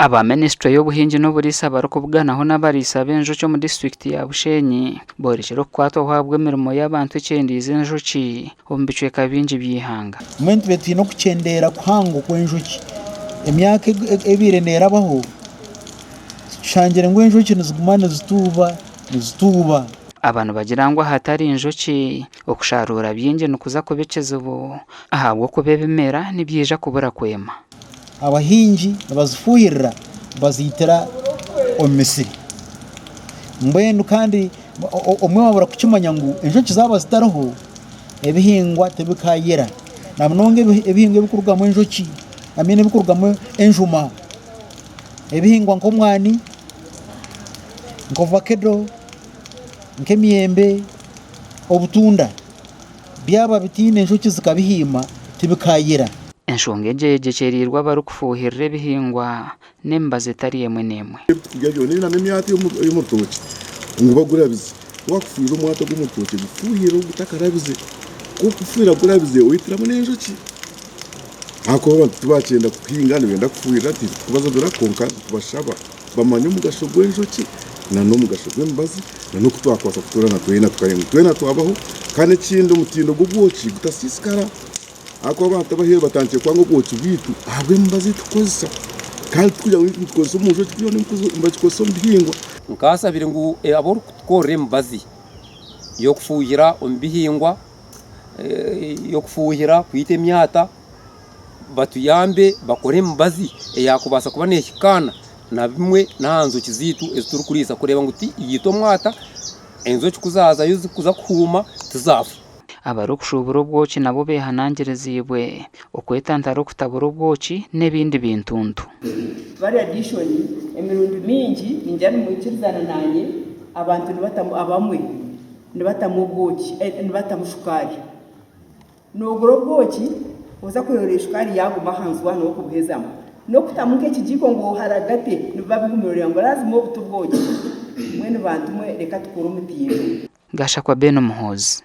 Aba minisiture y'obuhingi n'oburiisa barikubuganaho n'abariisa b'enjoki omu disiturikiti ya Bushenyi borekire okukwatwaho ahabw'emirimo y'abantu ekyendiize enjoki omu bicweka bingi by'eihanga. Mbwenu tube twine okukyendeera kuhango kw'enjoki. Emyaka ebaire neerabaho, tushangire ngu enjoki niziguma nizituuba, nizituuba. Aba nibagira ngu ahatari njoki, okusharuura bingi nikuza kuba ekizibu ahabw'okuba ebimera nibyija kubura kwema. Abahingi nibazifuuhirira baziitira omu misiri. Mbwenu kandi omwe wabura kukimanya ngu enjoki zaaba zitariho ebihingwa tibikaayera na munonga ebihingwa ebirikurugamu enjoki I mean ebirikurugamu enjuma. Ebihingwa nk'omwani, nka ovakedo, nk'emiyembe, obutunda. Byaba bitaine njoki zikabihiima tibikaayera. Enshonga egi eyegyekyeriirwe abarikufuuhirira ebihingwa n'emibazi etari emwe n'emwe. Ebitukurya byona ebi n'emyata ey'omu rutookye ngu bagurabize. Ku waakufuuhirira omwata gw'omu rutookye gufuuhirire ogutakarabize. Ku orikufuuhirira gurabize oitiramu n'enjoki. Ahakuba abantu tibakyenda kuhinga nibenda kufuuhirira titukubazibira kwonka nitubashaba bamanye omugasho gw'enjoki n'omugasho gw'emibazi. na n'oku twakubaasa kutuura na twena tukareba ngu twena twabaho. Kandi ekindi omutindo gw'obwoki gutasiisikara ahakuba abantu abaheeru batandikire kwanga obwoki bwaitu ahabw'emibazi ei turikukozesa. Kandi tikugira ngu itwe nitukozesa omu njoki boona nibagikozesa omu bihingwa. Nkaasabire ngu abarikutukorera emibazi y'okufuuhira omu bihingwa, y'okufuuhira kwita emyata batuyambe bakore emibazi eyaakubaasa kuba neehikaana na bimwe n'aha njoki zaitu ezi turikuriisa kureeba ngu yaita omwata, enjoki ku zaazayo zirikuza kuhuuma tizaafa. Abarikushuubura obwoki nabo beehanangiriziibwe okwetantara okutabura obwoki n'ebindi bintuntu. Value addition emirundi mingi ningira nimwikirizana nanye abantu nibatamu abamwe nibatamu obwoki nibatamu shukaari. Noogura obwoki oza kureeba shukaari yaaguma aha nju waaba n'okubuhezamu. N'okutamu nk'ekigiiko ngu oharagate nibiba bigumire oreeba ngu lazima obu ti bwoki. Mbwenu bantu mwe reka tukore omutindo. Gashakwa Ben Muhoozi.